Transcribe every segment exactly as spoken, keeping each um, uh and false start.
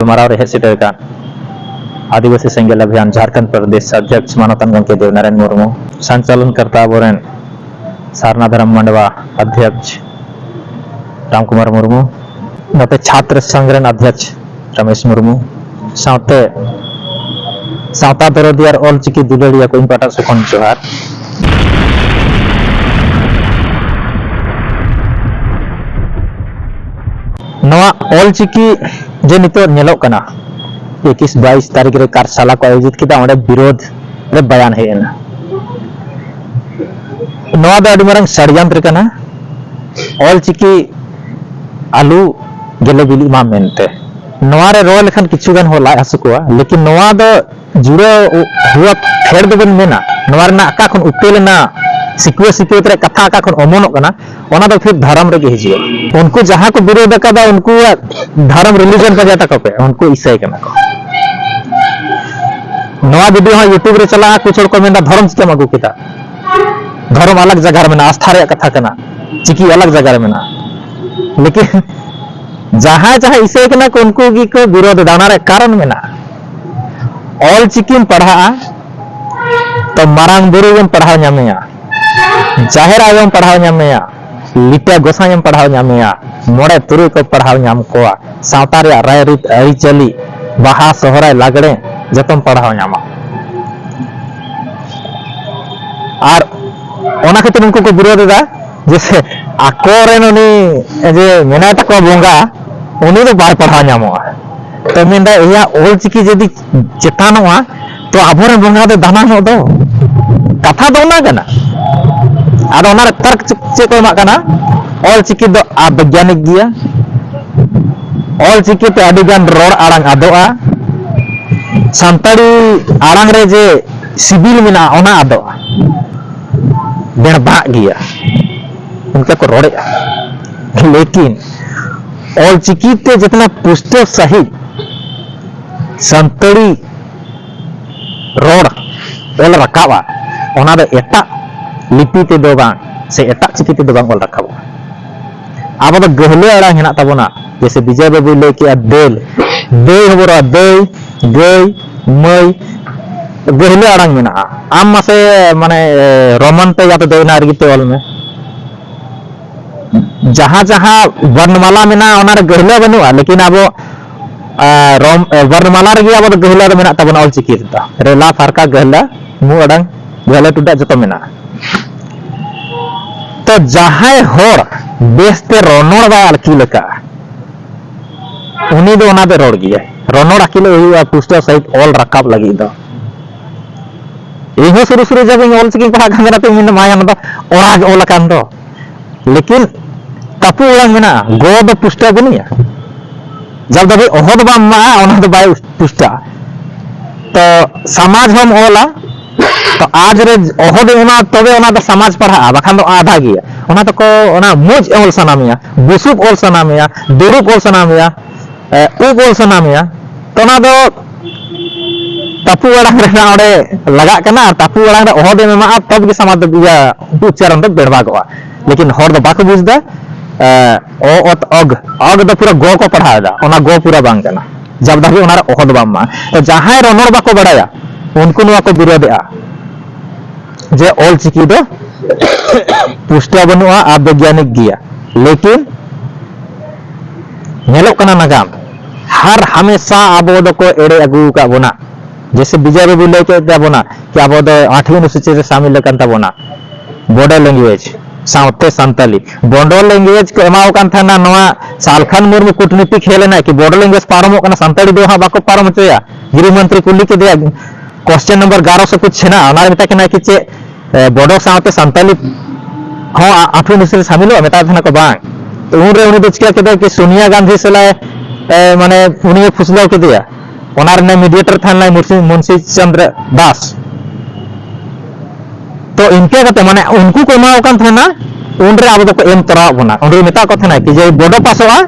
ᱜᱟᱞᱢᱟᱨᱟᱣ ᱨᱮ ᱦᱮᱡ ᱥᱮᱴᱮᱨ ᱟᱠᱟᱱ ᱟᱹᱫᱤᱵᱟᱹᱥᱤ ᱥᱮᱸᱜᱮᱞ ᱚᱵᱷᱤᱭᱟᱱ ᱡᱷᱟᱨᱠᱷᱚᱸᱰ ᱯᱨᱚᱫᱮᱥ ᱚᱫᱷᱭᱚᱠᱥ ᱢᱟᱱᱚᱛᱟᱱ ᱜᱚᱢᱠᱮ ᱫᱮᱵᱽᱱᱟᱨᱟᱭᱚᱱ ᱢᱩᱨᱢᱩ, ᱥᱚᱧᱪᱟᱞᱚᱱ ᱠᱟᱨᱛᱟ ᱟᱵᱚᱨᱮᱱ ᱥᱟᱨᱱᱟ ᱫᱷᱚᱨᱚᱢ ᱢᱟᱰᱣᱟ ᱚᱫᱷᱭᱚᱠᱥ ᱨᱟᱢ ᱠᱩᱢᱟᱨ ᱢᱩᱨᱢᱩ, ᱱᱚᱛᱮ ᱪᱷᱟᱛᱨ ᱥᱚᱝᱜᱷ ᱨᱮᱱ ᱚᱫᱷᱭᱚᱠᱥ ᱨᱟᱢᱮᱥ ᱢᱩᱨᱢᱩ, ᱥᱟᱶᱛᱮ ᱥᱟᱶᱛᱟ ᱫᱚᱨᱚᱫᱤᱭᱟᱹ ᱟᱨ ᱚᱞ ᱪᱤᱠᱤ ᱫᱩᱞᱟᱹᱲᱤᱭᱟᱹ ᱠᱚ ᱤᱧ ᱯᱟᱦᱴᱟ ᱥᱮᱫ ᱠᱷᱚᱱ ᱡᱚᱦᱟᱨ᱾ ᱱᱚᱣᱟ ᱚᱞ ᱪᱤᱠᱤ ᱡᱮ ᱱᱤᱛᱚᱜ ᱧᱮᱞᱚᱜ ᱠᱟᱱᱟ, ᱮᱠᱩᱥ ᱵᱟᱭᱤᱥ ᱛᱟᱹᱨᱤᱠᱷ ᱨᱮ ᱠᱟᱨᱥᱟᱞᱟ ᱠᱚ ᱟᱭᱳᱡᱤᱛ ᱠᱮᱫᱟ, ᱚᱸᱰᱮ ᱵᱤᱨᱳᱫᱷ ᱨᱮ ᱵᱟᱭᱟᱱ ᱦᱮᱡ ᱮᱱᱟ᱾ ᱱᱚᱣᱟ ᱫᱚ ᱟᱹᱰᱤ ᱢᱟᱨᱟᱝ ᱥᱟᱲᱭᱟᱱᱛᱨ ᱠᱟᱱᱟ᱾ ᱚᱞ ᱪᱤᱠᱤ ᱟᱞᱩ ᱜᱮᱞᱮ ᱵᱤᱞᱤᱜ ᱢᱟ ᱢᱮᱱᱛᱮ᱾ ᱱᱚᱣᱟ ᱨᱮ ᱨᱚᱲ ᱞᱮᱠᱷᱟᱱ ᱠᱤᱪᱷᱩ ᱜᱟᱱ ᱦᱚᱲ ᱞᱟᱡ ᱦᱟᱹᱥᱩ ᱠᱚᱣᱟ, ᱞᱮᱠᱤᱱ ᱱᱚᱣᱟ ᱫᱚ ᱡᱩᱲᱟᱹ ᱦᱩᱣᱟ ᱯᱷᱮᱰ ᱫᱚᱵᱚᱱ ᱢᱮᱱᱟ, ᱱᱚᱣᱟ ᱨᱮᱱᱟᱜ ᱚᱠᱟ ᱠᱷᱚᱱ ᱩᱯᱮᱞ ᱮᱱᱟ, ᱥᱤᱠᱩᱣᱟᱹ ᱥᱤᱠᱩᱣᱟᱹ ᱨᱮ ᱠᱟᱛᱷᱟ ᱚᱠᱟ ᱠᱷᱚᱱ ᱚᱢᱚᱱᱚᱜ ᱠᱟᱱᱟ, ᱚᱱᱟ ᱫᱚ ᱯᱷᱤᱨ ᱫᱷᱚᱨᱚᱢ ᱨᱮᱜᱮ ᱦᱤᱡᱩᱜᱼᱟ᱾ ᱩᱱᱠᱩ ᱡᱟᱦᱟᱸ ᱠᱚ ᱵᱤᱨᱳᱫ ᱟᱠᱟᱫᱟ, ᱩᱱᱠᱩᱣᱟᱜ ᱫᱷᱚᱨᱚᱢ religion ᱯᱟᱸᱡᱟ ᱛᱟᱠᱚ ᱯᱮ, ᱩᱱᱠᱩ ᱤᱥᱟᱹᱭ ᱠᱟᱱᱟ ᱠᱚ᱾ ᱱᱚᱣᱟ video ᱦᱚᱸ YouTube ᱨᱮ ᱪᱟᱞᱟᱜᱼᱟ, ᱠᱩᱪ ᱦᱚᱲ ᱠᱚ ᱢᱮᱱᱫᱟ, "ᱫᱷᱚᱨᱚᱢ ᱪᱤᱠᱟᱹᱢ ᱟᱹᱜᱩ ᱠᱮᱫᱟ? ᱫᱷᱚᱨᱚᱢ ᱟᱞᱟᱜᱽ ᱡᱟᱭᱜᱟ ᱨᱮ ᱢᱮᱱᱟᱜᱼᱟ, ᱟᱥᱛᱷᱟ ᱨᱮᱭᱟᱜ ᱠᱟᱛᱷᱟ ᱠᱟᱱᱟ, ᱪᱤᱠᱤ ᱟᱞᱟᱜᱽ ᱡᱟᱭᱜᱟ ᱨᱮ ᱢᱮᱱᱟᱜᱼᱟ᱾" ᱞᱮᱠᱤᱱ ᱡᱟᱦᱟᱸᱭ ᱡᱟᱦᱟᱸᱭ ᱤᱥᱟᱹᱭ ᱠᱟᱱᱟ ᱠᱚ, ᱩᱱᱠᱩ ᱜᱮᱠᱚ ᱵᱤᱨᱳᱫ ᱮᱫᱟ᱾ ᱚᱱᱟ ᱨᱮᱭᱟᱜ ᱠᱟᱨᱚᱱ ᱢᱮᱱᱟᱜᱼᱟ᱾ ᱚᱞ ᱪᱤᱠᱤᱢ ᱯᱟᱲᱦᱟᱜᱼᱟ ᱛᱚ ᱢᱟᱨᱟᱝ ᱵᱩᱨᱩ ᱜᱮᱢ ᱯᱟᱲᱦᱟᱣ ᱧᱟᱢᱮᱭᱟ, ᱡᱟᱦᱮᱨ ᱟᱭᱳᱢ ᱯᱟᱲᱦᱟᱣ ᱧᱟᱢᱮᱭᱟ, ᱞᱤᱴᱟᱹ ᱜᱚᱸᱥᱟᱭᱮᱢ ᱯᱟᱲᱦᱟᱣ ᱧᱟᱢᱮᱭᱟ, ᱢᱚᱬᱮ ᱛᱩᱨᱩᱭ ᱠᱚ ᱯᱟᱲᱦᱟᱣ ᱧᱟᱢ ᱠᱚᱣᱟ, ᱥᱟᱶᱛᱟ ᱨᱮᱭᱟᱜ ᱨᱟᱭᱨᱤᱛ ᱟᱹᱨᱤᱪᱟᱹᱞᱤ, ᱵᱟᱦᱟ ᱥᱚᱦᱨᱟᱭ ᱞᱟᱜᱽᱲᱮ ᱡᱚᱛᱚᱢ ᱯᱟᱲᱦᱟᱣ ᱧᱟᱢᱟ᱾ ᱟᱨ ᱚᱱᱟ ᱠᱷᱟᱹᱛᱤᱨ ᱩᱱᱠᱩ ᱠᱚ ᱵᱤᱨᱳᱫ ᱮᱫᱟ ᱡᱮ ᱥᱮ ᱟᱠᱚᱨᱮᱱ ᱩᱱᱤ ᱡᱮ ᱢᱮᱱᱟᱭ ᱛᱟᱠᱚᱣᱟ ᱵᱚᱸᱜᱟ, ᱩᱱᱤ ᱫᱚ ᱵᱟᱭ ᱯᱟᱲᱦᱟᱣ ᱧᱟᱢᱚᱜᱼᱟ᱾ ᱛᱚ ᱢᱮᱱᱫᱟ, ᱮᱭᱟ, ᱚᱞ ᱪᱤᱠᱤ ᱡᱩᱫᱤ ᱪᱮᱛᱟᱱᱚᱜᱼᱟ, ᱛᱚ ᱟᱵᱚᱨᱮᱱ ᱵᱚᱸᱜᱟ ᱫᱚ ᱫᱟᱱᱟᱝᱚᱜ ᱫᱚ᱾ ᱠᱟᱛᱷᱟ ᱫᱚ ᱚᱱᱟ ᱠᱟᱱᱟ᱾ ᱟᱫᱚ ᱚᱱᱟ ᱨᱮ ᱛᱚᱨᱠ ᱪᱮᱫ, ᱪᱮᱫ ᱠᱚ ᱮᱢᱟᱜ ᱠᱟᱱᱟ? ᱚᱞ ᱪᱤᱠᱤ ᱫᱚ ᱚᱵᱳᱭᱜᱟᱱᱤᱠ ᱜᱮᱭᱟ, ᱚᱞ ᱪᱤᱠᱤ ᱛᱮ ᱟᱹᱰᱤ ᱜᱟᱱ ᱨᱚᱲ ᱟᱲᱟᱝ ᱟᱫᱚᱜᱼᱟ, ᱥᱟᱱᱛᱟᱲᱤ ᱟᱲᱟᱝ ᱨᱮ ᱡᱮ ᱥᱤᱵᱤᱞ ᱢᱮᱱᱟᱜᱼᱟ, ᱚᱱᱟ ᱟᱫᱚᱜᱼᱟ, ᱵᱮᱲᱵᱟᱜ ᱜᱮᱭᱟ, ᱚᱱᱠᱟ ᱠᱚ ᱨᱚᱲᱮᱫᱼᱟ᱾ ᱞᱮᱠᱤᱱ ᱚᱞ ᱪᱤᱠᱤ ᱛᱮ ᱡᱤᱛᱱᱟ ᱯᱩᱥᱴᱟᱹᱣ ᱥᱟᱺᱦᱤᱡ ᱥᱟᱱᱛᱟᱲᱤ ᱨᱚᱲ ᱚᱞ ᱨᱟᱠᱟᱵᱼᱟ, ᱚᱱᱟ ᱫᱚ ᱮᱴᱟᱜ ᱞᱤᱯᱤ ᱛᱮᱫᱚ ᱵᱟᱝ, ᱥᱮ ᱮᱴᱟᱜ ᱪᱤᱠᱤ ᱛᱮᱫᱚ ᱵᱟᱝ ᱚᱞ ᱨᱟᱠᱟᱵᱚᱜᱼᱟ᱾ ᱟᱵᱚ ᱫᱚ ᱜᱟᱹᱦᱞᱟᱹ ᱟᱲᱟᱝ ᱦᱮᱱᱟᱜ ᱛᱟᱵᱚᱱᱟ, ᱡᱮᱭᱥᱮ ᱵᱤᱡᱚᱭ ᱵᱟᱹᱵᱩᱭ ᱞᱟᱹᱭ ᱠᱮᱜᱼᱟ, ᱫᱟᱹᱞ, ᱫᱟᱹᱭ ᱦᱚᱵᱚᱨᱚᱜᱼᱟ, ᱫᱟᱹᱭ, ᱜᱟᱹᱭ, ᱢᱟᱹᱭ, ᱜᱟᱹᱦᱞᱟᱹ ᱟᱲᱟᱝ ᱢᱮᱱᱟᱜᱼᱟ᱾ ᱟᱢ ᱢᱟᱥᱮ ᱢᱟᱱᱮ ᱨᱳᱢᱟᱱ ᱛᱮ ᱡᱟᱛᱮ ᱫᱟᱹᱭ ᱱᱟ ᱨᱮᱜᱮ ᱛᱮ ᱚᱞ ᱢᱮ᱾ ᱡᱟᱦᱟᱸ ᱡᱟᱦᱟᱸ ᱵᱚᱨᱱᱚᱢᱟᱞᱟ ᱢᱮᱱᱟᱜᱼᱟ, ᱚᱱᱟᱨᱮ ᱜᱟᱹᱦᱞᱟᱹ ᱵᱟᱹᱱᱩᱜᱼᱟ, ᱞᱮᱠᱤᱱ ᱟᱵᱚ ᱨᱚᱢ ᱵᱚᱨᱱᱚᱢᱟᱞᱟ ᱨᱮᱜᱮ ᱟᱵᱚ ᱫᱚ ᱜᱟᱹᱦᱞᱟᱹ ᱫᱚ ᱢᱮᱱᱟᱜ ᱛᱟᱵᱚᱱᱟ ᱚᱞᱪᱤᱠᱤ ᱨᱮᱫᱚ᱾ ᱨᱮᱞᱟ ᱯᱷᱟᱨᱠᱟ ᱜᱟᱹᱦᱞᱟᱹ ᱢᱩ ᱟᱲᱟᱝ ᱜᱟᱹᱦᱞᱟᱹ ᱴᱩᱰᱟᱹᱜ ᱡᱚᱛᱚ ᱢᱮᱱᱟᱜᱼᱟ᱾ ᱛᱚ ᱡᱟᱦᱟᱸᱭ ᱦᱚᱲ ᱵᱮᱥᱛᱮ ᱨᱚᱱᱚᱲ ᱵᱟᱭ ᱟᱹᱠᱤᱞ ᱟᱠᱟᱫᱼᱟ, ᱩᱱᱤ ᱫᱚ ᱚᱱᱟ ᱫᱚ ᱨᱚᱲ ᱜᱮᱭᱟᱭ᱾ ᱨᱚᱱᱚᱲ ᱟᱹᱠᱤᱞᱚᱜ ᱦᱩᱭᱩᱜᱼᱟ ᱯᱩᱥᱴᱟᱹᱣ ᱥᱟᱺᱦᱤᱡ ᱚᱞ ᱨᱟᱠᱟᱵ ᱞᱟᱹᱜᱤᱫ ᱫᱚ᱾ ᱤᱧ ᱦᱚᱸ ᱥᱩᱨᱩ ᱥᱩᱨᱩ ᱡᱚᱵ ᱤᱧ ᱚᱞ ᱪᱤᱠᱤᱧ ᱯᱟᱲᱦᱟᱜ ᱠᱟᱱ ᱛᱟᱦᱮᱱᱟ, ᱛᱚ ᱤᱧ ᱢᱮᱱᱫᱟ, "ᱢᱟ ᱭᱟ, ᱱᱚᱣᱟ ᱫᱚ ᱚᱲᱟᱜ ᱚᱞ ᱟᱠᱟᱱ ᱫᱚ", ᱞᱮᱠᱤᱱ ᱛᱟᱹᱯᱩ ᱚᱲᱟᱝ ᱢᱮᱱᱟᱜᱼᱟ, ᱜᱚ ᱫᱚ ᱯᱩᱥᱴᱟᱹᱣ ᱵᱟᱹᱱᱩᱜᱼᱟ᱾ ᱡᱟᱵ ᱫᱷᱟᱹᱵᱤᱡ ᱚᱦᱚᱫ ᱵᱟᱢ ᱮᱢᱟᱜᱼᱟ, ᱚᱱᱟ ᱫᱚ ᱵᱟᱭ ᱯᱩᱥᱴᱟᱹᱜᱼᱟ᱾ ᱛᱚ ᱥᱚᱢᱟᱡᱽ ᱦᱚᱸᱢ ᱚᱞᱟ, ᱛᱚ ᱟᱡ ᱨᱮ ᱚᱦᱚᱫ ᱮᱢ ᱮᱢᱟ, ᱛᱚᱵᱮ ᱚᱱᱟ ᱫᱚ ᱥᱚᱢᱟᱡᱽ ᱯᱟᱲᱦᱟᱜᱼᱟ, ᱵᱟᱠᱷᱟᱱ ᱫᱚ ᱟᱫᱷᱟ ᱜᱮᱭᱟ᱾ ᱚᱱᱟ ᱫᱚᱠᱚ, ᱚᱱᱟ ᱢᱩᱡᱽ ᱚᱞ ᱥᱟᱱᱟ ᱢᱮᱭᱟ, ᱵᱩᱥᱩᱵ ᱚᱞ ᱥᱟᱱᱟ ᱢᱮᱭᱟ, ᱫᱩᱲᱩᱵ ᱚᱞ ᱥᱟᱱᱟ ᱢᱮᱭᱟ, ᱮ, ᱩᱵ ᱚᱞ ᱥᱟᱱᱟ ᱢᱮᱭᱟ, ᱛᱚ ᱚᱱᱟ ᱫᱚ ᱛᱟᱹᱯᱩ ᱟᱲᱟᱝ ᱨᱮᱱᱟᱜ ᱚᱸᱰᱮ ᱞᱟᱜᱟᱜ ᱠᱟᱱᱟ, ᱟᱨ ᱛᱟᱹᱯᱩ ᱟᱲᱟᱝ ᱨᱮ ᱚᱦᱚᱫ ᱮᱢ ᱮᱢᱟᱜᱼᱟ, ᱛᱚᱵᱮ ᱜᱮ ᱥᱚᱢᱟᱡᱽ ᱫᱚ ᱤᱭᱟᱹ ᱩᱪᱪᱟᱨᱚᱱ ᱫᱚ ᱵᱮᱲᱵᱟᱜᱚᱜᱼᱟ᱾ ᱞᱮᱠᱤᱱ ᱦᱚᱲ ᱫᱚ ᱵᱟᱠᱚ ᱵᱩᱡᱽ ᱮᱫᱟ, ᱮ, ᱚ, ᱚᱛ, ᱚᱜ, ᱚᱜ ᱫᱚ ᱯᱩᱨᱟᱹ ᱜᱚ ᱠᱚ ᱯᱟᱲᱦᱟᱣ ᱮᱫᱟ, ᱚᱱᱟ ᱜᱚ ᱯᱩᱨᱟᱹ ᱵᱟᱝ ᱠᱟᱱᱟ᱾ ᱡᱟᱵ ᱫᱷᱟᱹᱵᱤᱡ ᱚᱱᱟ ᱨᱮ ᱚᱦᱚᱫ ᱵᱟᱢ ᱮᱢᱟᱜᱼᱟ᱾ ᱛᱚ ᱡᱟᱦᱟᱸᱭ ᱨᱚᱱᱚᱲ ᱵᱟᱠᱚ ᱵᱟᱲᱟᱭᱟ, ᱩᱱᱠᱩ ᱱᱚᱣᱟ ᱠᱚ ᱵᱤᱨᱳᱫᱮᱜᱼᱟ ᱡᱮ ᱚᱞ ᱪᱤᱠᱤ ᱫᱚ ᱯᱩᱥᱴᱟᱹᱣ ᱵᱟᱹᱱᱩᱜᱼᱟ, ᱟᱵᱮᱜᱽᱭᱟᱱᱤᱠ ᱜᱮᱭᱟ᱾ ᱞᱮᱠᱤᱱ ᱧᱮᱞᱚᱜ ᱠᱟᱱᱟ ᱱᱟᱜᱟᱢ, ᱦᱟᱨ ᱦᱟᱢᱮᱥᱟ ᱟᱵᱚ ᱫᱚᱠᱚ ᱮᱲᱮ ᱟᱹᱜᱩ ᱟᱠᱟᱫ ᱵᱚᱱᱟ᱾ ᱡᱮᱭᱥᱮ ᱵᱤᱡᱚᱭ ᱵᱟᱹᱵᱩ ᱞᱟᱹᱭ ᱠᱮᱫ ᱛᱟᱵᱚᱱᱟ ᱠᱤ ᱟᱵᱚ ᱫᱚ ᱟᱴᱷᱣᱤ ᱚᱱᱩᱥᱩᱪᱤ ᱨᱮ ᱥᱟᱢᱤᱞ ᱟᱠᱟᱱ ᱛᱟᱵᱚᱱᱟ, border language ᱥᱟᱶᱛᱮ ᱥᱟᱱᱛᱟᱞᱤ᱾ border language ᱠᱚ ᱮᱢᱟᱣ ᱠᱟᱱ ᱛᱟᱦᱮᱱᱟ, ᱱᱚᱣᱟ ᱥᱟᱞᱠᱷᱟᱱ ᱢᱩᱨᱢᱩ ᱠᱩᱴᱱᱤᱛᱤᱠ ᱦᱮᱡ ᱞᱮᱱᱟ ᱠᱤ border language ᱯᱟᱨᱚᱢᱚᱜ ᱠᱟᱱᱟ, ᱥᱟᱱᱛᱟᱲᱤ ᱫᱚ ᱦᱟᱸᱜ ᱵᱟᱠᱚ ᱯᱟᱨᱚᱢ ᱦᱚᱪᱚᱭᱟ᱾ ᱜᱤᱨᱤ ᱢᱚᱱᱛᱨᱤ ᱠᱩᱞᱤ ᱠᱮᱫᱮᱭᱟ, question number ᱜᱟᱨᱚ ᱥᱮ ᱠᱩᱪ ᱦᱮᱱᱟᱜᱼᱟ, ᱚᱱᱟᱨᱮ ᱢᱮᱛᱟᱭ ᱠᱟᱱᱟ ᱠᱤ ᱪᱮᱫ, ᱮ, ᱵᱚᱰᱚ ᱥᱟᱶᱛᱮ ᱥᱟᱱᱛᱟᱞᱤ ᱦᱚᱸ ᱟ-, ᱟᱴᱷᱣᱤ ᱚᱱᱩᱥᱩᱪᱤ ᱨᱮ ᱥᱟᱢᱤᱞᱚᱜᱼᱟ? ᱢᱮᱛᱟᱭ ᱛᱟᱦᱮᱱᱟ ᱠᱚ ᱵᱟᱝ᱾ ᱛᱚ ᱩᱱᱨᱮ ᱩᱱᱤ ᱫᱚ ᱪᱤᱠᱟ ᱠᱮᱫᱟᱭ ᱠᱤ ᱥᱳᱱᱤᱭᱟ ᱜᱟᱱᱫᱷᱤ ᱥᱟᱞᱟᱭ, ᱮ, ᱢᱟᱱᱮ ᱩᱱᱤ ᱯᱷᱩᱥᱞᱟᱹᱣ ᱠᱮᱫᱮᱭᱟ᱾ ᱚᱱᱟ ᱨᱮᱱᱟᱜ mediator ᱛᱟᱦᱮᱸ ᱞᱮᱱᱟᱭ ᱢᱩᱱᱥᱤ, ᱢᱩᱱᱥᱤ ᱪᱚᱸᱫᱽᱨᱚ ᱫᱟᱥ᱾ ᱛᱚ ᱤᱱᱠᱟᱹ ᱠᱟᱛᱮ ᱢᱟᱱᱮ ᱩᱱᱠᱩ ᱠᱚ ᱮᱢᱟᱣ ᱠᱟᱱ ᱛᱟᱦᱮᱱᱟ, ᱩᱱᱨᱮ ᱟᱵᱚ ᱫᱚᱠᱚ ᱮᱢ ᱛᱚᱨᱟᱣᱟᱜ ᱵᱚᱱᱟ᱾ ᱩᱱᱨᱮ ᱢᱮᱛᱟᱜ ᱠᱚ ᱛᱟᱦᱮᱱᱟ ᱠᱤ ᱡᱮ ᱵᱚᱰᱚ ᱯᱟᱥᱚᱜᱼᱟ,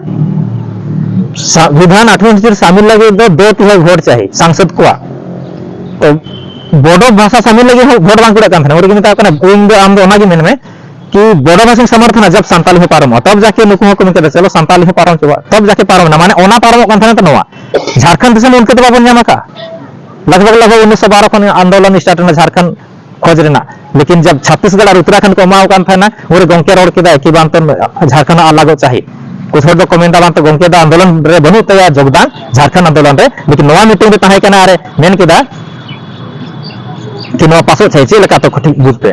ᱥᱚᱝᱵᱤᱫᱷᱟᱱ ᱟᱴᱷᱣᱤ ᱚᱱᱩᱥᱩᱪᱤ ᱨᱮ ᱥᱟᱢᱤᱞ ᱞᱟᱹᱜᱤᱫ ᱫᱚ ᱫᱳ ᱛᱤᱦᱟᱹᱭ ᱵᱷᱳᱴ ᱪᱟᱦᱤ ᱥᱟᱝᱥᱚᱫ ᱠᱚᱣᱟᱜ᱾ ᱛᱚ ᱵᱚᱰᱚ ᱵᱷᱟᱥᱟ ᱥᱟᱢᱤᱞ ᱞᱟᱹᱜᱤᱫ ᱦᱚᱸ ᱵᱷᱳᱴ ᱵᱟᱝ ᱠᱩᱲᱟᱹᱜ ᱠᱟᱱ ᱛᱟᱦᱮᱱᱟ᱾ ᱩᱱᱨᱮᱜᱮ ᱢᱮᱛᱟᱜ ᱠᱟᱱᱟ, ᱤᱧ ᱫᱚ, ᱟᱢ ᱫᱚ ᱚᱱᱟᱜᱮ ᱢᱮᱱ ᱢᱮ, कि बड़ो भाषा समर्थन है, जब संताली हो पारम, तब जाके नुकु को मिलकर चलो संताली हो पारम चुका, तब जाके पारम ना, माने ओना पारम कौन था ना तो नवा झारखंड से उनके तो बाबन जामा का लगभग लगभग उन्नीस सौ बारह खन आंदोलन स्टार्ट ना झारखंड खोज रेना। लेकिन जब छत्तीसगढ़ और उत्तराखंड को एमाव कान था ना, उरे गोंके रोड के कि बांतन झारखंड अलग चाहिए। कुछ हर दो कमेंट बांत गोंके दा आंदोलन रे बनु तया योगदान झारखंड आंदोलन रे, लेकिन नवा मीटिंग रे तहां कना रे मेन के दा कि नवा पासो छै, ᱪᱮᱫ ᱞᱮᱠᱟ ᱛᱚ ᱠᱟᱹᱴᱤᱡ ᱵᱩᱡᱽ ᱯᱮ᱾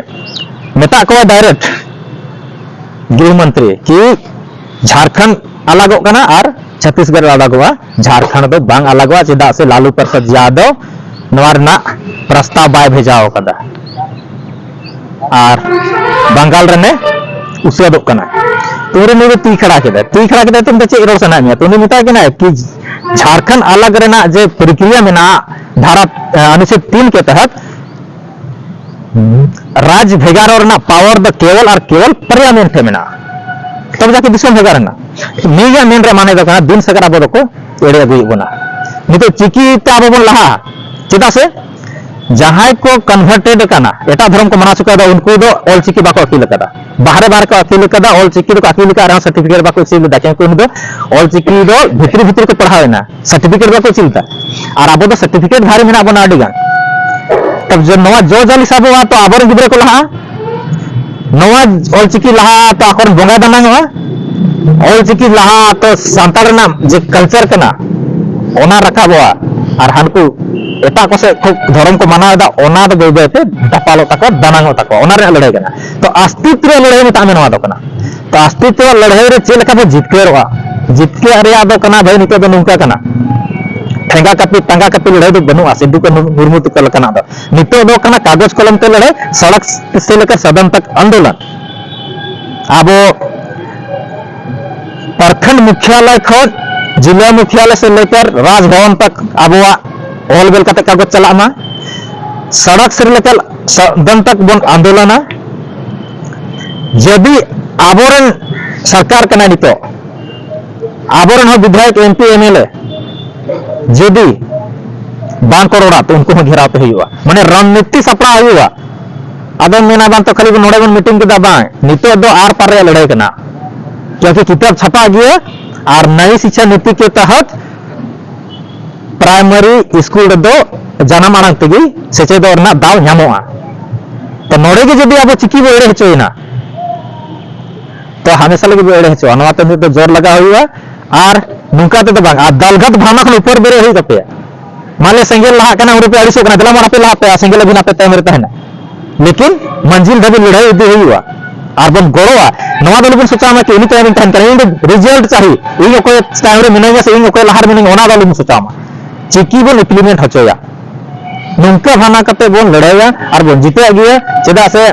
ᱢᱮᱛᱟᱜ ᱠᱚᱣᱟ ᱰᱟᱭᱨᱮᱠᱴ ᱜᱨᱤᱦ ᱢᱚᱱᱛᱨᱤ ᱠᱤ ᱡᱷᱟᱲᱠᱷᱚᱸᱰ ᱟᱞᱟᱜᱚᱜ ᱠᱟᱱᱟ ᱟᱨ ᱪᱷᱚᱛᱤᱥᱜᱚᱲ ᱟᱞᱟᱜᱚᱜᱼᱟ, ᱡᱷᱟᱲᱠᱷᱚᱸᱰ ᱫᱚ ᱵᱟᱝ ᱟᱞᱟᱜᱚᱜᱼᱟ᱾ ᱪᱮᱫᱟᱜ ᱥᱮ ᱞᱟᱞᱩ ᱯᱨᱚᱥᱟᱫᱽ ᱭᱟᱫᱚᱵ ᱱᱚᱣᱟ ᱨᱮᱱᱟᱜ ᱯᱨᱚᱥᱛᱟᱵ ᱵᱟᱭ ᱵᱷᱮᱡᱟᱣ ᱟᱠᱟᱫᱟ᱾ ᱟᱨ ᱵᱟᱝᱜᱟᱞ ᱨᱮᱱᱮ ᱩᱥᱟᱹᱫᱚᱜ ᱠᱟᱱᱟ᱾ ᱛᱚ ᱩᱱᱤ ᱫᱚ ᱛᱤ ᱠᱷᱟᱲᱟ ᱠᱮᱫᱟᱭ᱾ ᱛᱤ ᱠᱷᱟᱲᱟ ᱠᱮᱫᱟᱭ ᱛᱚ ᱢᱮᱱᱫᱟ, "ᱪᱮᱫ ᱨᱚᱲ ᱥᱟᱱᱟᱭᱮᱫ ᱢᱮᱭᱟ?" ᱛᱚ ᱩᱱᱤ ᱢᱮᱛᱟᱭ ᱠᱟᱱᱟᱭ ᱠᱤ ᱡᱷᱟᱲᱠᱷᱚᱸᱰ ᱟᱞᱟᱜᱽ ᱨᱮᱱᱟᱜ ᱡᱮ ᱯᱨᱚᱠᱨᱤᱭᱟ ᱢᱮᱱᱟᱜᱼᱟ, ᱫᱷᱟᱨᱟ, ᱮ, ᱚᱱᱩᱪᱷᱮᱫ ᱛᱤᱱ ᱠᱮ ᱛᱟᱦᱟᱛ ᱨᱟᱡᱽ ᱵᱷᱮᱜᱟᱨᱚᱜ ᱨᱮᱱᱟᱜ ᱯᱟᱣᱟᱨ ᱫᱚ ᱠᱮᱣᱚᱞ ᱟᱨ ᱠᱮᱣᱚᱞ ᱯᱟᱨᱞᱤᱭᱟᱢᱮᱱᱴ ᱴᱷᱮᱱ ᱢᱮᱱᱟᱜᱼᱟ, ᱛᱚᱵᱮ ᱡᱟᱠᱮ ᱫᱤᱥᱚᱢ ᱵᱷᱮᱜᱟᱨ ᱮᱱᱟ᱾ ᱱᱤᱭᱟᱹ ᱢᱮᱱ ᱨᱮ ᱢᱟᱱᱮ ᱫᱚ ᱠᱟᱱᱟ, ᱫᱤᱱ ᱥᱟᱜᱟᱨ ᱟᱵᱚ ᱫᱚᱠᱚ ᱮᱲᱮ ᱟᱹᱜᱩᱭᱮᱫ ᱵᱚᱱᱟ᱾ ᱱᱤᱛᱚᱜ ᱪᱤᱠᱤ ᱛᱮ ᱟᱵᱚ ᱵᱚᱱ ᱞᱟᱦᱟᱜᱼᱟ, ᱪᱮᱫᱟᱜ ᱥᱮ ᱡᱟᱦᱟᱸᱭ ᱠᱚ ᱠᱚᱱᱵᱷᱟᱨᱴᱮᱰ ᱟᱠᱟᱱᱟ, ᱮᱴᱟᱜ ᱫᱷᱚᱨᱚᱢ ᱠᱚ ᱢᱟᱱᱟᱣ ᱪᱩᱠᱟᱹᱣ ᱫᱟ, ᱩᱱᱠᱩ ᱫᱚ ᱚᱞ ᱪᱤᱠᱤ ᱵᱟᱠᱚ ᱟᱹᱠᱤᱞ ᱟᱠᱟᱫᱟ᱾ ᱵᱟᱦᱨᱮ ᱵᱟᱦᱨᱮ ᱠᱚ ᱟᱹᱠᱤᱞ ᱟᱠᱟᱫᱟ, ᱚᱞ ᱪᱤᱠᱤ ᱫᱚᱠᱚ ᱟᱹᱠᱤᱞ ᱟᱠᱟᱫ ᱨᱮᱦᱚᱸ ᱥᱟᱨᱴᱤᱯᱷᱤᱠᱮᱴ ᱵᱟᱠᱚ ᱟᱹᱠᱤᱞ ᱞᱮᱫᱟ, ᱠᱤᱱᱛᱩ ᱩᱱᱠᱩ ᱫᱚ ᱚᱞ ᱪᱤᱠᱤ ᱫᱚ ᱵᱷᱤᱛᱨᱤ ᱵᱷᱤᱛᱨᱤ ᱠᱚ ᱯᱟᱲᱦᱟᱣ ᱮᱱᱟ, ᱥᱟᱨᱴᱤᱯᱷᱤᱠᱮᱴ ᱵᱟᱠᱚ ᱟᱹᱠᱤᱞ ᱮᱫᱟ᱾ ᱟᱨ ᱟᱵᱚ ᱫᱚ ᱥᱟᱨᱴᱤᱯᱷᱤᱠᱮᱴ ᱫᱷᱟᱨᱮ ᱢᱮᱱᱟᱜ ᱵᱚᱱᱟ ᱟᱹᱰᱤ ᱜᱟᱱ᱾ ᱛᱚᱵᱮ ᱡᱮ ᱱᱚᱣᱟ ᱡᱚ ᱡᱟᱹᱞᱤ ᱥᱟᱵᱚᱜᱼᱟ, ᱛᱚ ᱟᱵᱚᱨᱮᱱ ᱜᱤᱫᱽᱨᱟᱹ ᱠᱚ ᱞᱟᱦᱟᱜᱼᱟ᱾ ᱱᱚᱣᱟ ᱚᱞ ᱪᱤᱠᱤ ᱞᱟᱦᱟᱜᱼᱟ, ᱛᱚ ᱟᱠᱚᱨᱮᱱ ᱵᱚᱸᱜᱟᱭ ᱫᱟᱱᱟᱝᱚᱜᱼᱟ᱾ ᱚᱞ ᱪᱤᱠᱤ ᱞᱟᱦᱟᱜᱼᱟ, ᱛᱚ ᱥᱟᱱᱛᱟᱲ ᱨᱮᱱᱟᱜ ᱡᱮ ᱠᱟᱞᱪᱟᱨ ᱠᱟᱱᱟ, ᱚᱱᱟ ᱨᱟᱠᱟᱵᱚᱜᱼᱟ᱾ ᱟᱨ ᱦᱟᱱᱠᱩ ᱮᱴᱟᱜ ᱠᱚᱥᱮᱫ ᱠᱷᱚᱱ ᱫᱷᱚᱨᱚᱢ ᱠᱚ ᱢᱟᱱᱟᱣ ᱮᱫᱟ, ᱚᱱᱟ ᱫᱚ ᱵᱟᱹᱭ ᱵᱟᱹᱭ ᱛᱮ ᱫᱟᱯᱟᱞᱚᱜ ᱛᱟᱠᱚᱣᱟ, ᱫᱟᱱᱟᱝᱚᱜ ᱛᱟᱠᱚᱣᱟ᱾ ᱚᱱᱟ ᱨᱮᱭᱟᱜ ᱞᱟᱹᱲᱦᱟᱹᱭ ᱠᱟᱱᱟ᱾ ᱛᱚ ᱟᱥᱛᱤᱛᱣ ᱨᱮᱭᱟᱜ ᱞᱟᱹᱲᱦᱟᱹᱭ ᱢᱮᱛᱟᱜ ᱢᱮ ᱱᱚᱣᱟ ᱫᱚ ᱠᱟᱱᱟ᱾ ᱛᱚ ᱟᱥᱛᱤᱛᱣ ᱨᱮᱭᱟᱜ ᱞᱟᱹᱲᱦᱟᱹᱭ ᱨᱮ ᱪᱮᱫ ᱞᱮᱠᱟ ᱵᱚ ᱡᱤᱛᱠᱟᱹᱨᱚᱜᱼᱟ? ᱡᱤᱛᱠᱟᱹᱨ ᱨᱮᱭᱟᱜ ᱫᱚ ᱠᱟᱱᱟ ᱵᱷᱟᱹᱭ, ᱱᱤᱛᱚᱜ ᱫᱚ ᱱᱚᱝᱠᱟ ᱠᱟᱱᱟ, ᱴᱷᱮᱸᱜᱟ ᱠᱟᱹᱯᱤ ᱴᱟᱸᱜᱟ ᱠᱟᱹᱯᱤ ᱞᱟᱹᱲᱦᱟᱹᱭ ᱫᱚ ᱵᱟᱹᱱᱩᱜᱼᱟ ᱥᱤᱫᱩ ᱠᱟᱹᱱᱦᱩ ᱢᱩᱨᱢᱩ ᱛᱟᱠᱚ ᱞᱮᱠᱟᱱᱟᱜ ᱫᱚ᱾ ᱱᱤᱛᱚᱜ ᱫᱚ ᱠᱟᱱᱟ ᱠᱟᱜᱚᱡᱽ ᱠᱚᱞᱚᱢ ᱛᱮ ᱞᱟᱹᱲᱦᱟᱹᱭ, ᱥᱚᱲᱚᱠ ᱥᱮ ᱞᱮᱠᱟᱨ ᱥᱚᱫᱚᱱ ᱛᱚᱠ ᱟᱱᱫᱳᱞᱚᱱ᱾ ᱟᱵᱚ ᱯᱨᱚᱠᱷᱚᱸᱰ ᱢᱩᱠᱷᱭᱟᱞᱚᱭ ᱠᱷᱚᱱ ᱡᱤᱞᱟ ᱢᱩᱠᱷᱭᱟᱞᱚᱭ ᱥᱮ ᱞᱮᱠᱟᱨ ᱨᱟᱡᱽᱵᱷᱚᱵᱚᱱ ᱛᱚᱠ ᱟᱵᱚᱣᱟᱜ ᱚᱞ ᱵᱮᱞ ᱠᱟᱛᱮ ᱠᱟᱜᱚᱡᱽ ᱪᱟᱞᱟᱜ ᱢᱟ᱾ ᱥᱚᱲᱚᱠ ᱥᱮ ᱞᱮᱠᱟᱨ ᱥᱚᱫᱚᱱ ᱛᱚᱠ ᱵᱚᱱ ᱟᱱᱫᱳᱞᱚᱱᱟ᱾ ᱡᱩᱫᱤ ᱟᱵᱚᱨᱮᱱ ᱥᱚᱨᱠᱟᱨ ᱠᱟᱱᱟᱭ ᱱᱤᱛᱚᱜ, ᱟᱵᱚᱨᱮᱱ ᱦᱚᱸ ᱵᱤᱫᱷᱟᱭᱚᱠ, M P, M L A ᱡᱩᱫᱤ ᱵᱟᱝ ᱠᱚ ᱨᱚᱲᱟ, ᱛᱚ ᱩᱱᱠᱩ ᱦᱚᱸ ᱜᱷᱮᱨᱟᱣ ᱛᱮ ᱦᱩᱭᱩᱜᱼᱟ᱾ ᱢᱟᱱᱮ ᱨᱚᱱᱱᱤᱛᱤ ᱥᱟᱯᱲᱟᱣ ᱦᱩᱭᱩᱜᱼᱟ᱾ ᱟᱫᱚᱢ ᱢᱮᱱᱟ, ᱵᱟᱝ ᱛᱚ ᱠᱷᱟᱹᱞᱤ ᱱᱚᱰᱮ ᱵᱚᱱ ᱢᱤᱴᱤᱝ ᱠᱮᱫᱟ, ᱵᱟᱝ, ᱱᱤᱛᱚᱜ ᱫᱚ ᱟᱨ ᱯᱟᱨ ᱨᱮᱭᱟᱜ ᱞᱟᱹᱲᱦᱟᱹᱭ ᱠᱟᱱᱟ᱾ ᱠᱤᱭᱩᱸᱠᱤ ᱠᱤᱛᱟᱵ ᱪᱷᱟᱯᱟᱜ ᱜᱮᱭᱟ ᱟᱨ ᱱᱟᱭᱤ ᱥᱤᱠᱪᱷᱟ ᱱᱤᱛᱤ ᱠᱮ ᱛᱟᱦᱟᱛ ᱯᱨᱟᱭᱢᱟᱨᱤ ᱥᱠᱩᱞ ᱨᱮᱫᱚ ᱡᱟᱱᱟᱢ ᱟᱲᱟᱝ ᱛᱮᱜᱮ ᱥᱮᱪᱮᱫᱚᱜ ᱨᱮᱱᱟᱜ ᱫᱟᱣ ᱧᱟᱢᱚᱜᱼᱟ᱾ ᱛᱚ ᱱᱚᱰᱮ ᱜᱮ ᱡᱩᱫᱤ ᱟᱵᱚ ᱪᱤᱠᱤ ᱵᱚ ᱮᱲᱮ ᱦᱚᱪᱚᱭᱮᱱᱟ, ᱛᱚ ᱦᱟᱢᱮᱥᱟ ᱞᱟᱹᱜᱤᱫ ᱵᱚ ᱮᱲᱮ ᱦᱚᱪᱚᱜᱼᱟ᱾ ᱱᱚᱣᱟ ᱛᱮ ᱱᱤᱛ ᱫᱚ ᱡᱳᱨ ᱞᱟᱜᱟᱣ ᱦᱩᱭᱩᱜᱼᱟ᱾ ᱟᱨ ᱱᱚᱝᱠᱟ ᱛᱮᱫᱚ ᱵᱟᱝ, ᱟᱨ ᱫᱟᱞᱜᱷᱟᱴ ᱵᱷᱟᱵᱽᱱᱟ ᱠᱷᱚᱱ ᱩᱯᱟᱹᱨ ᱵᱮᱨᱮᱫ ᱦᱩᱭᱩᱜ ᱛᱟᱯᱮᱭᱟ᱾ ᱢᱟᱱᱮ ᱥᱮᱸᱜᱮᱞ ᱞᱟᱦᱟᱜ ᱠᱟᱱᱟ, ᱩᱱ ᱨᱮᱯᱮ ᱟᱹᱲᱤᱥᱚᱜ ᱠᱟᱱᱟ, ᱫᱮᱞᱟ ᱢᱟ ᱟᱯᱮ ᱞᱟᱦᱟ ᱯᱮ, ᱟᱨ ᱥᱮᱸᱜᱮᱞ ᱟᱹᱵᱤᱱ ᱟᱯᱮ ᱛᱟᱭᱚᱢ ᱨᱮ ᱛᱟᱦᱮᱱᱟ᱾ ᱞᱮᱠᱤᱱ ᱢᱟᱹᱱᱡᱤᱞ ᱫᱷᱟᱹᱵᱤᱡ ᱞᱟᱹᱲᱦᱟᱹᱭ ᱤᱫᱤ ᱦᱩᱭᱩᱜᱼᱟ᱾ ᱟᱨ ᱵᱚᱱ ᱜᱚᱲᱚᱜᱼᱟ᱾ ᱱᱚᱣᱟ ᱫᱚ ᱟᱞᱚᱵᱚᱱ ᱥᱚᱪᱟᱣ ᱢᱟ ᱠᱤ ᱩᱱᱤ ᱛᱟᱭᱚᱢ ᱨᱮᱧ ᱛᱟᱦᱮᱱ ᱠᱟᱱᱟ, ᱤᱧ ᱫᱚ ᱨᱤᱡᱟᱞᱴ ᱪᱟᱹᱦᱤ, ᱤᱧ ᱚᱠᱚᱭ ᱛᱟᱭᱚᱢ ᱨᱮ ᱢᱤᱱᱟᱹᱧᱟ ᱥᱮ ᱤᱧ ᱚᱠᱚᱭ ᱞᱟᱦᱟ ᱨᱮ ᱢᱤᱱᱟᱹᱧᱟ, ᱚᱱᱟ ᱫᱚ ᱟᱞᱚᱵᱚᱱ ᱥᱚᱪᱟᱣ ᱢᱟ᱾ ᱪᱤᱠᱤ ᱵᱚᱱ ᱤᱢᱯᱞᱤᱢᱮᱱᱴ ᱦᱚᱪᱚᱭᱟ᱾ ᱱᱚᱝᱠᱟ ᱵᱷᱟᱵᱽᱱᱟ ᱠᱟᱛᱮ ᱵᱚᱱ ᱞᱟᱹᱲᱦᱟᱹᱭᱟ ᱟᱨ ᱵᱚᱱ ᱡᱤᱛᱟᱹᱜ ᱜᱮᱭᱟ᱾ ᱪᱮᱫᱟᱜ ᱥᱮ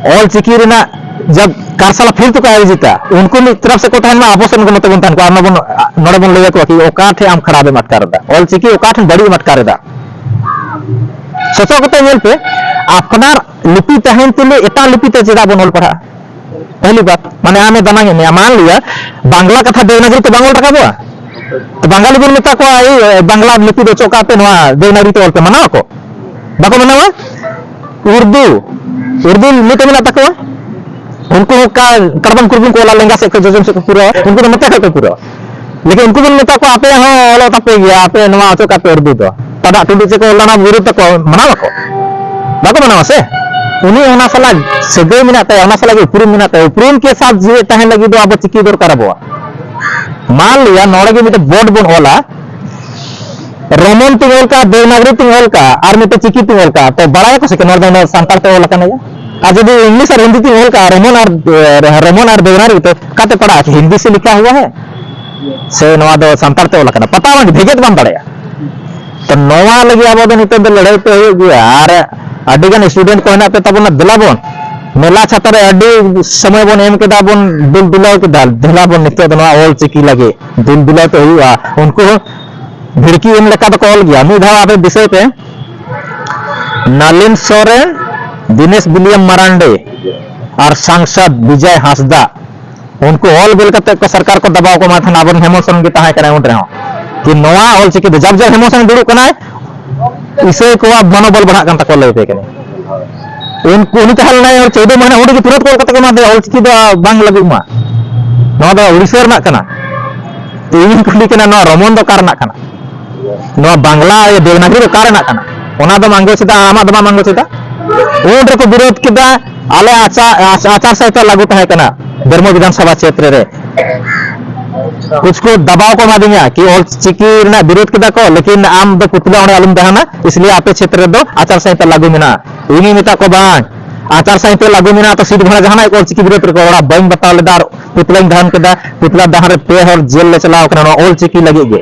ᱚᱞ ᱪᱤᱠᱤ ᱨᱮᱱᱟᱜ ᱡᱟᱵ ᱠᱟᱨᱥᱟᱞᱟ ᱯᱷᱤᱨ ᱛᱚᱠᱚ ᱟᱭᱳᱡᱤᱛᱟ, ᱩᱱᱠᱩ ᱢᱤᱫ ᱛᱚᱨᱚᱯ ᱥᱮᱫ ᱠᱚ ᱛᱟᱦᱮᱱ ᱢᱟ, ᱟᱵᱚ ᱥᱮᱫ ᱠᱚ ᱱᱚᱛᱮ ᱵᱚᱱ ᱛᱟᱦᱮᱱ ᱠᱚ, ᱟᱨ ᱱᱚᱰᱮ ᱵᱚᱱ, ᱱᱚᱰᱮ ᱵᱚᱱ ᱞᱟᱹᱭ ᱟᱠᱚᱣᱟ ᱠᱤ ᱚᱠᱟ ᱴᱷᱮᱱ ᱟᱢ ᱠᱷᱟᱨᱟᱯ ᱮᱢ ᱟᱴᱠᱟᱨ ᱮᱫᱟ, ᱚᱞ ᱪᱤᱠᱤ ᱚᱠᱟ ᱴᱷᱮᱱ ᱵᱟᱹᱲᱤᱡ ᱮᱢ ᱟᱴᱠᱟᱨ ᱮᱫᱟ᱾ ᱥᱚᱪᱚ ᱠᱟᱛᱮ ᱧᱮᱞ ᱯᱮ, ᱟᱯᱱᱟᱨ ᱞᱤᱯᱤ ᱛᱟᱦᱮᱱ ᱛᱩᱞᱩᱡ ᱮᱴᱟᱜ ᱞᱤᱯᱤ ᱛᱮ ᱪᱮᱫᱟᱜ ᱵᱚᱱ ᱚᱞ ᱯᱟᱲᱦᱟᱜᱼᱟ? ᱯᱟᱦᱞᱤ ᱵᱟᱛ, ᱢᱟᱱᱮ ᱟᱢᱮ ᱫᱟᱱᱟᱝ ᱮ ᱢᱮᱭᱟ, ᱢᱟᱱ ᱞᱤᱭᱟ ᱵᱟᱝᱞᱟ ᱠᱟᱛᱷᱟ ᱫᱮᱵᱽᱱᱟᱜᱚᱨᱤ ᱛᱮ ᱵᱟᱝ ᱚᱞ ᱨᱟᱠᱟᱵᱚᱜᱼᱟ? ᱛᱚ ᱵᱟᱝᱜᱟᱞᱤ ᱵᱚᱱ ᱢᱮᱛᱟ ᱠᱚᱣᱟ, "ᱮᱭ ᱵᱟᱝᱞᱟ ᱞᱤᱯᱤ ᱫᱚ ᱚᱪᱚᱜ ᱠᱟᱜ ᱯᱮ, ᱱᱚᱣᱟ ᱫᱮᱵᱽᱱᱟᱜᱚᱨᱤ ᱛᱮ ᱚᱞ ᱯᱮ", ᱢᱟᱱᱟᱣ ᱟᱠᱚ? ᱵᱟᱠᱚ ᱢᱟᱱᱟᱣᱟ᱾ ᱩᱨᱫᱩ, ᱩᱨᱫᱩ ᱢᱤᱫᱴᱮᱱ ᱢᱮᱱᱟᱜ ᱛᱟᱠᱚᱣᱟ, ᱩᱱᱠᱩ ᱦᱚᱸ ᱚᱠᱟ ᱠᱟᱲᱵᱟᱝ ᱠᱩᱨᱵᱩᱝ ᱠᱚ ᱚᱞᱟ, ᱞᱮᱸᱜᱟ ᱥᱮᱫ ᱠᱷᱚᱱ ᱡᱚᱡᱚᱢ ᱥᱮᱫ ᱠᱚ ᱯᱩᱨᱟᱹᱣᱟ, ᱩᱱᱠᱩ ᱫᱚ ᱱᱚᱛᱮ ᱠᱷᱚᱱ ᱠᱚ ᱯᱩᱨᱟᱹᱣᱟ᱾ ᱞᱮᱠᱤᱱ ᱩᱱᱠᱩ ᱵᱚᱱ ᱢᱮᱛᱟ ᱠᱚᱣᱟ, "ᱟᱯᱮ ᱦᱚᱸ ᱚᱞᱚᱜ ᱛᱟᱯᱮ ᱜᱮᱭᱟ, ᱟᱯᱮ ᱱᱚᱣᱟ ᱚᱪᱚᱜ ᱠᱟᱜ ᱯᱮ ᱩᱨᱫᱩ ᱫᱚ", ᱯᱟᱰᱟᱜ ᱴᱩᱰᱩ ᱪᱮᱫ ᱠᱚ ᱚᱞ ᱞᱮᱱᱟ ᱵᱤᱨᱩᱫᱷ ᱛᱟᱠᱚ, ᱢᱟᱱᱟᱣ ᱟᱠᱚ? ᱵᱟᱠᱚ ᱢᱟᱱᱟᱣᱟ ᱥᱮ᱾ ᱩᱱᱤ ᱚᱱᱟ ᱥᱟᱞᱟᱜ ᱥᱟᱹᱜᱟᱹᱭ ᱢᱮᱱᱟᱜ ᱛᱟᱭᱟ, ᱚᱱᱟ ᱥᱟᱞᱟᱜ ᱜᱮ ᱩᱯᱨᱩᱢ ᱢᱮᱱᱟᱜ ᱛᱟᱭᱟ᱾ ᱩᱯᱨᱩᱢ ᱠᱮ ᱥᱟᱛᱷ ᱡᱤᱣᱮᱫ ᱛᱟᱦᱮᱱ ᱞᱟᱹᱜᱤᱫ ᱫᱚ ᱟᱵᱚ ᱪᱤᱠᱤ ᱫᱚᱨᱠᱟᱨ ᱟᱵᱚᱣᱟ᱾ ᱢᱟᱱ ᱞᱤᱭᱟ ᱱᱚᱰᱮ ᱜᱮ ᱢᱤᱫᱴᱮᱱ ᱵᱳᱨᱰ ᱵᱚᱱ ᱚᱞᱟ, ᱨᱳᱢᱟᱱ ᱛᱤᱧ ᱚᱞ ᱠᱟᱜᱼᱟ, ᱫᱮᱵᱽᱱᱟᱜᱚᱨᱤ ᱛᱤᱧ ᱚᱞ ᱠᱟᱜᱼᱟ, ᱟᱨ ᱢᱤᱫᱴᱮᱱ ᱪᱤᱠᱤ ᱛᱤᱧ ᱚᱞ ᱠᱟᱜᱼᱟ, ᱛᱚ ᱵᱟᱲᱟᱭᱟᱠᱚ ᱥᱮ ᱱᱚᱣᱟ ᱫᱚ ᱥᱟᱱᱛᱟᱲ ᱛᱮ ᱚᱞ ᱟᱠᱟᱱᱟ ᱭᱟ? ᱟᱨ ᱡᱩᱫᱤ ᱤᱝᱞᱤᱥ ᱟᱨ ᱦᱤᱱᱫᱤ ᱛᱤᱧ ᱚᱞ ᱠᱟᱜᱼᱟ, ᱨᱳᱢᱟᱱ ᱟᱨ, ᱮ, ᱨᱳᱢᱟᱱ ᱟᱨ ᱫᱮᱵᱽᱱᱟᱜᱚᱨᱤ ᱛᱮ, ᱚᱠᱟᱛᱮ ᱯᱟᱲᱟᱜᱼᱟ? ᱠᱤ ᱦᱤᱱᱫᱤ ᱥᱮ ᱞᱤᱠᱷᱟ ᱦᱩᱣᱟ ᱦᱮ, ᱥᱮ ᱱᱚᱣᱟ ᱫᱚ ᱥᱟᱱᱛᱟᱲ ᱛᱮ ᱚᱞ ᱟᱠᱟᱱᱟ? ᱯᱟᱛᱟ ᱵᱟᱝ, ᱵᱷᱮᱜᱮᱫ ᱵᱟᱢ ᱫᱟᱲᱮᱭᱟᱜᱼᱟ᱾ ᱛᱚ ᱱᱚᱣᱟ ᱞᱟᱹᱜᱤᱫ ᱟᱵᱚ ᱫᱚ ᱱᱤᱛᱚᱜ ᱫᱚ ᱞᱟᱹᱲᱦᱟᱹᱭ ᱛᱮ ᱦᱩᱭᱩᱜ ᱜᱮᱭᱟ᱾ ᱟᱨ ᱟᱹᱰᱤ ᱜᱟᱱ ᱥᱴᱩᱰᱮᱱᱴ ᱠᱚ ᱦᱮᱱᱟᱜ ᱯᱮ ᱛᱟᱵᱚᱱᱟ, ᱫᱮᱞᱟ ᱵᱚᱱ ᱢᱮᱞᱟ ᱪᱷᱟᱛᱟ ᱨᱮ ᱟᱹᱰᱤ ᱥᱚᱢᱚᱭ ᱵᱚᱱ ᱮᱢ ᱠᱮᱫᱟ, ᱵᱚᱱ ᱫᱩᱞ ᱫᱩᱞᱟᱹᱣ ᱠᱮᱫᱟ, ᱫᱮᱞᱟ ᱵᱚᱱ ᱱᱤᱛᱚᱜ ᱫᱚ ᱱᱚᱣᱟ ᱚᱞ ᱪᱤᱠᱤ ᱞᱟᱹᱜᱤᱫ ᱫᱩᱞ ᱫᱩᱞᱟᱹᱣ ᱛᱮ ᱦᱩᱭᱩᱜᱼᱟ᱾ ᱩᱱᱠᱩ ᱦᱚᱸ ᱵᱷᱤᱲᱠᱤ ᱮᱢ ᱞᱮᱠᱟ ᱫᱚᱠᱚ ᱚᱞ ᱜᱮᱭᱟ᱾ ᱢᱤᱫ ᱫᱷᱟᱣ ᱟᱯᱮ ᱫᱤᱥᱟᱹᱭ ᱯᱮ, ᱱᱟᱞᱤᱱ ᱥᱚᱨᱮᱱ, ᱫᱤᱱᱮᱥ ᱵᱤᱞᱤᱭᱟᱢ ᱢᱟᱨᱟᱱᱰᱤ ᱟᱨ ᱥᱟᱝᱥᱚᱫ ᱵᱤᱡᱚᱭ ᱦᱟᱸᱥᱫᱟ, ᱩᱱᱠᱩ ᱚᱞ ᱵᱮᱞ ᱠᱟᱛᱮ ᱠᱚ ᱥᱚᱨᱠᱟᱨ ᱠᱚ ᱫᱟᱵᱟᱣ ᱠᱚ ᱢᱟ ᱛᱟᱦᱮᱱᱟ᱾ ᱟᱵᱚᱨᱮᱱ ᱦᱮᱢᱚᱱᱛ ᱥᱚᱨᱮᱱ ᱜᱮ ᱛᱟᱦᱮᱸ ᱠᱟᱱᱟᱭ ᱩᱱ ᱨᱮᱦᱚᱸ, ᱠᱤ ᱱᱚᱣᱟ ᱚᱞ ᱪᱤᱠᱤ ᱫᱚ ᱡᱟᱵ ᱡᱟᱵ ᱦᱮᱢᱚᱱᱛ ᱥᱚᱨᱮᱱ ᱫᱩᱲᱩᱵ ᱠᱟᱱᱟᱭ, ᱤᱥᱟᱹᱭ ᱠᱚᱣᱟᱜ ᱢᱚᱱᱳᱵᱚᱞ ᱵᱟᱲᱦᱟᱜ ᱠᱟᱱ ᱛᱟᱠᱚᱣᱟ, ᱞᱟᱹᱭ ᱯᱮ ᱠᱟᱹᱱᱟᱹᱧ᱾ ᱩᱱᱠᱩ, ᱩᱱᱤ ᱛᱟᱦᱮᱸ ᱞᱮᱱᱟᱭ ᱪᱳᱫᱫᱳ ᱢᱟᱹᱦᱱᱟᱹ, ᱚᱸᱰᱮ ᱜᱮ ᱛᱩᱨᱟᱹᱛ ᱠᱚᱞ ᱠᱟᱛᱮ ᱠᱚ ᱮᱢᱟ ᱫᱮᱭᱟ, ᱚᱞᱪᱤᱠᱤ ᱫᱚ ᱵᱟᱝ ᱞᱟᱹᱜᱩᱜ ᱢᱟ᱾ ᱱᱚᱣᱟ ᱫᱚ ᱩᱲᱤᱥᱥᱟ ᱨᱮᱱᱟᱜ ᱠᱟᱱᱟ᱾ ᱛᱚ ᱤᱧ ᱠᱩᱞᱤ ᱠᱟᱱᱟ, ᱱᱚᱣᱟ ᱨᱚᱢᱚᱱ ᱫᱚ ᱚᱠᱟ ᱨᱮᱱᱟᱜ ᱠᱟᱱᱟ? ᱱᱚᱣᱟ ᱵᱟᱝᱞᱟ ᱫᱮᱵᱽᱱᱟᱜᱚᱨᱤ ᱫᱚ ᱚᱠᱟ ᱨᱮᱱᱟᱜ ᱠᱟᱱᱟ? ᱚᱱᱟ ᱫᱚᱢ ᱟᱸᱜᱚᱪ ᱮᱫᱟ, ᱟᱢᱟᱜ ᱫᱚ ᱵᱟᱢ ᱟᱸᱜᱚᱪ ᱮᱫᱟ᱾ ᱩᱱ ᱨᱮᱠᱚ ᱵᱤᱨᱳᱫ ᱠᱮᱫᱟ, ᱟᱞᱮ ᱟᱪᱟᱨ, ᱟᱪᱟᱨ ᱥᱚᱝᱦᱤᱛᱟ ᱞᱟᱹᱜᱩ ᱛᱟᱦᱮᱸ ᱠᱟᱱᱟ ᱫᱷᱚᱨᱢᱚ ᱵᱤᱫᱷᱟᱱ ᱥᱚᱵᱷᱟ ᱪᱮᱛᱨᱮ ᱨᱮ᱾ ᱠᱩᱪ ᱠᱚ ᱫᱟᱵᱟᱣ ᱠᱚ ᱮᱢᱟᱫᱤᱧᱟ ᱠᱤ ᱚᱞ ᱪᱤᱠᱤ ᱨᱮᱱᱟᱜ ᱵᱤᱨᱳᱫ ᱠᱮᱫᱟ ᱠᱚ, ᱞᱮᱠᱤᱱ ᱟᱢ ᱫᱚ ᱯᱩᱛᱞᱟ ᱚᱸᱰᱮ ᱟᱞᱚᱢ ᱫᱟᱦᱟᱱᱟ, ᱤᱥᱞᱤᱭᱮ ᱟᱯᱮ ᱪᱷᱮᱛᱨᱚ ᱨᱮᱫᱚ ᱟᱪᱟᱨ ᱥᱚᱝᱦᱤᱛᱟ ᱞᱟᱹᱜᱩ ᱢᱮᱱᱟᱜᱼᱟ᱾ ᱤᱧᱤᱧ ᱢᱮᱛᱟᱜ ᱠᱚ, ᱵᱟᱝ, ᱟᱪᱟᱨ ᱥᱚᱝᱦᱤᱛᱟ ᱞᱟᱹᱜᱩ ᱢᱮᱱᱟᱜᱼᱟ, ᱛᱚ ᱥᱤᱴ ᱵᱷᱟᱲᱟ ᱡᱟᱦᱟᱱᱟᱜ ᱚᱞ ᱪᱤᱠᱤ ᱵᱤᱨᱳᱫ ᱨᱮᱠᱚ ᱚᱲᱟᱜ ᱵᱟᱹᱧ ᱵᱟᱛᱟᱣ ᱞᱮᱫᱟ ᱟᱨ ᱯᱩᱛᱞᱟᱧ ᱫᱟᱦᱟᱱ ᱠᱮᱫᱟ᱾ ᱯᱩᱛᱞᱟ ᱫᱟᱦᱟᱱ ᱨᱮ ᱯᱮ ᱦᱚᱲ ᱡᱮᱞ ᱞᱮ ᱪᱟᱞᱟᱣ ᱠᱟᱱᱟ ᱱᱚᱣᱟ ᱚᱞ ᱪᱤᱠᱤ ᱞᱟᱹᱜᱤᱫ ᱜᱮ᱾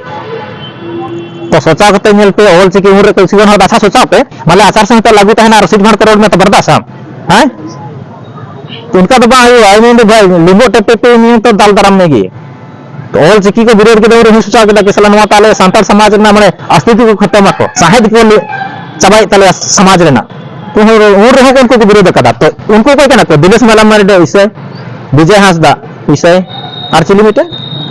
ᱛᱚ ᱥᱚᱪᱟᱣ ᱠᱟᱛᱮ ᱧᱮᱞ ᱯᱮ, ᱚᱞ ᱪᱤᱠᱤ ᱩᱱ ᱨᱮ ᱠᱤᱪᱷᱩ ᱜᱟᱱ ᱦᱚᱲ ᱫᱚ, ᱟᱪᱪᱷᱟ ᱥᱚᱪᱟᱣ ᱯᱮ, ᱢᱟᱱᱮ ᱟᱪᱟᱨ ᱥᱚᱝᱦᱤᱛᱟ ᱞᱟᱹᱜᱩ ᱛᱟᱦᱮᱱᱟ ᱟᱨ ᱥᱤᱴ ᱵᱷᱟᱲᱟ ᱛᱮ ᱨᱚᱲ ᱢᱮ, ᱛᱚ ᱵᱟᱨᱫᱟᱥ ᱟᱢ? ᱦᱮᱸ? ᱚᱱᱠᱟ ᱫᱚ ᱵᱟᱝ ᱦᱩᱭᱩᱜᱼᱟ᱾ ᱤᱧ ᱢᱮᱱᱫᱟ, ᱵᱷᱟᱭ, ᱞᱤᱸᱜᱚ ᱴᱮᱯᱮ ᱯᱮ ᱱᱤᱭᱟᱹ ᱛᱚ ᱫᱟᱞ ᱫᱟᱨᱟᱢ ᱢᱮᱜᱮ᱾ ᱛᱚ ᱚᱞ ᱪᱤᱠᱤ ᱠᱚ ᱵᱤᱨᱳᱫ ᱠᱮᱫᱟ, ᱩᱱ ᱨᱮᱦᱚᱸ ᱥᱚᱪᱟᱣ ᱠᱮᱫᱟ ᱠᱤ ᱥᱟᱞᱟ ᱱᱚᱣᱟ ᱛᱟᱦᱞᱮ ᱥᱟᱱᱛᱟᱲ ᱥᱚᱢᱟᱡᱽ ᱨᱮᱱᱟᱜ ᱢᱟᱱᱮ ᱚᱥᱛᱤᱛᱣ ᱠᱚ ᱠᱷᱟᱛᱚᱢ ᱟᱠᱚ, ᱥᱟᱶᱦᱮᱫ ᱠᱚ ᱞᱮ ᱪᱟᱵᱟᱭᱮᱫ ᱛᱟᱞᱮᱭᱟ ᱥᱚᱢᱟᱡᱽ ᱨᱮᱱᱟᱜ᱾ ᱩᱱ ᱨᱮᱦᱚᱸ, ᱩᱱ ᱨᱮᱦᱚᱸ ᱠᱚ ᱩᱱᱠᱩ ᱠᱚ ᱵᱤᱨᱳᱫ ᱟᱠᱟᱫᱟ᱾ ᱛᱚ ᱩᱱᱠᱩ ᱚᱠᱚᱭ ᱠᱟᱱᱟ ᱠᱚ? ᱫᱤᱱᱮᱥ ᱢᱟᱞᱟ ᱢᱟᱨᱰᱤ ᱤᱥᱟᱹᱭ, ᱵᱤᱡᱚᱭ ᱦᱟᱸᱥᱫᱟ ᱤᱥᱟᱹᱭ, ᱟᱨ ᱪᱤᱞᱤ ᱢᱤᱫᱴᱮᱱ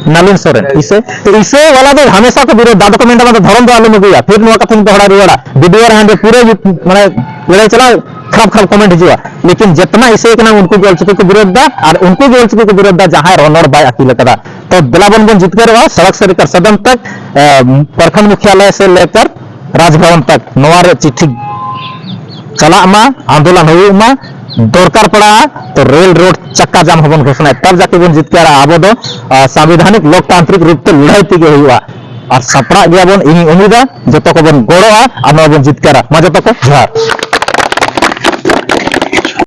ᱱᱟᱞᱤᱱ ᱥᱚᱨᱮᱱ ᱤᱥᱟᱹᱭ᱾ ᱛᱚ ᱤᱥᱟᱹᱭ ᱵᱟᱞᱟ ᱫᱚ ᱦᱟᱢᱮᱥᱟ ᱠᱚ ᱵᱤᱨᱳᱫ ᱫᱟ, ᱟᱫᱚ ᱠᱚ ᱢᱮᱱᱫᱟ, ᱢᱟᱱᱮ ᱫᱷᱚᱨᱚᱢ ᱫᱚ ᱟᱞᱚᱢ ᱟᱹᱜᱩᱭᱟ᱾ ᱯᱷᱤᱨ ᱱᱚᱣᱟ ᱠᱟᱛᱷᱟᱧ ᱫᱚᱦᱲᱟ ᱨᱩᱣᱟᱹᱲᱟ, ᱵᱤᱰᱤᱭᱳ ᱨᱮ ᱦᱟᱸᱰᱮ ᱯᱩᱨᱟᱹ ᱢᱟᱱᱮ ᱞᱟᱹᱲᱦᱟᱹᱭ ᱪᱟᱞᱟᱣ, ᱠᱷᱟᱨᱟᱯ ᱠᱷᱟᱨᱟᱯ ᱠᱚᱢᱮᱱᱴ ᱦᱤᱡᱩᱜᱼᱟ, ᱞᱮᱠᱤᱱ ᱡᱮᱛᱱᱟ ᱤᱥᱟᱹᱭ ᱠᱟᱱᱟ ᱩᱱᱠᱩ ᱜᱮ ᱚᱞᱪᱤᱠᱤ ᱠᱚ ᱵᱤᱨᱳᱫ ᱫᱟ, ᱟᱨ ᱩᱱᱠᱩ ᱜᱮ ᱚᱞᱪᱤᱠᱤ ᱠᱚ ᱵᱤᱨᱳᱫ ᱫᱟ ᱡᱟᱦᱟᱸᱭ ᱨᱚᱱᱚᱲ ᱵᱟᱭ ᱟᱹᱠᱤᱞ ᱟᱠᱟᱫᱟ᱾ ᱛᱚ ᱫᱮᱞᱟ ᱵᱚᱱ, ᱵᱚᱱ ᱡᱤᱛᱠᱟᱹᱨᱚᱜᱼᱟ, ᱥᱚᱲᱚᱠ ᱥᱮ ᱨᱮᱠᱟᱨ ᱥᱚᱫᱚᱱ ᱛᱚᱠ, ᱮ, ᱯᱨᱚᱠᱷᱚᱸᱰ ᱢᱩᱠᱷᱭᱟᱞᱚᱭ ᱥᱮ ᱞᱮᱠᱟᱨ ᱨᱟᱡᱽᱵᱷᱚᱵᱚᱱ ᱛᱚᱠ ᱱᱚᱣᱟ ᱨᱮ ᱪᱤᱴᱷᱤ ᱪᱟᱞᱟᱜ ᱢᱟ, ᱟᱱᱫᱳᱞᱚᱱ ᱦᱩᱭᱩᱜ ᱢᱟ, ᱫᱚᱨᱠᱟᱨ ᱯᱟᱲᱟᱜᱼᱟ ᱛᱚ ᱨᱮᱞ ᱨᱳᱰ ᱪᱟᱠᱟ ᱡᱟᱢ ᱦᱚᱸᱵᱚᱱ ᱜᱷᱳᱥᱚᱱᱟᱭᱟ, ᱛᱚᱵ ᱡᱟᱠᱮ ᱵᱚᱱ ᱡᱤᱛᱠᱟᱹᱨᱟ᱾ ᱟᱵᱚ ᱫᱚ, ᱟ, ᱥᱟᱝᱵᱤᱫᱷᱟᱱᱤᱠ ᱞᱳᱠᱛᱟᱱᱛᱨᱤᱠ ᱨᱩᱯ ᱛᱮ ᱞᱟᱹᱲᱦᱟᱹᱭ ᱛᱮᱜᱮ ᱦᱩᱭᱩᱜᱼᱟ᱾ ᱟᱨ ᱥᱟᱯᱲᱟᱜ ᱜᱮᱭᱟᱵᱚᱱ, ᱤᱧᱤᱧ ᱩᱢᱤᱫᱟ ᱡᱚᱛᱚ ᱠᱚᱵᱚᱱ ᱜᱚᱲᱚᱜᱼᱟ ᱟᱨ ᱱᱚᱣᱟ ᱵᱚᱱ ᱡᱤᱛᱠᱟᱹᱨᱟ᱾ ᱢᱟ ᱡᱚᱛᱚ ᱠᱚ ᱡᱚᱦᱟᱨ᱾